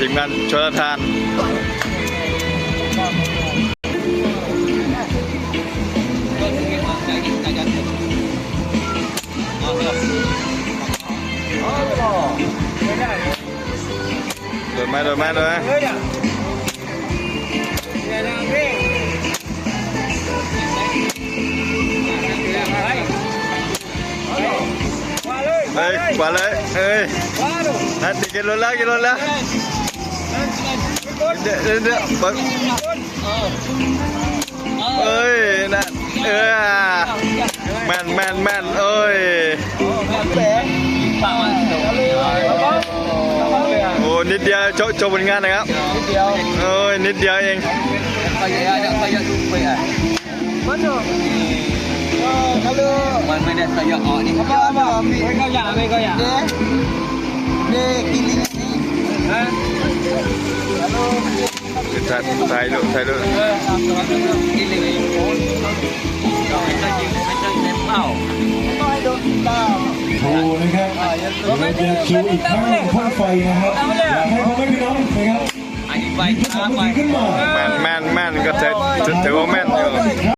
ທີມງານຊົນລະທານ ໂດດມາ ໂດດມາ ໂດດມາ. ເອີຍ ຂວາເລີຍ ເອີຍ ນັ້ນ ກິນລົດແລ້ວ ກິນລົດແລ້ວ ເດີ ເດີ ເດີ ເບິ່ງ ເອີຍ ນັ້ນ ເອີ ແມ່ນ ແມ່ນ ແມ່ນ ເອີຍ ໂອ້ ນິດດຽວ ໂຊ ໂຊຜົນງານນະຄັບ ນິດດຽວ ໂອ້ຍ ນິດດຽວເອງ. ມັນບໍ່ ມັນບໍ່ ມັນບໍ່ໄດ້ໃສ່ຢາອອກນີ້ ເຂົາຢາ ເຂົາຢາ ເຂົາຢາ ເດ້ ເດ້ ກິນນີ້ ຮະ ຖ່າຍ ຖ່າຍຮູບ ຖ່າຍຮູບ ເອີ ກິນນີ້ ເອົາໄປເອົາ ໂອ້ ນະຄັບ ເດີ ຢາກໂຊອີກຄັ້ງໜຶ່ງ ຄວັນໄຟນະຄັບ ຢາກໃຫ້ພໍ່ແມ່ພີ່ນ້ອງນະຄັບ ອັນນີ້ໄຟ ຍິງກະສອນມືອຂຶ້ນມາ ແມ່ນ ແມ່ນ ແມ່ນ ກໍຖື ຖືວ່າແມ່ນຢູ່.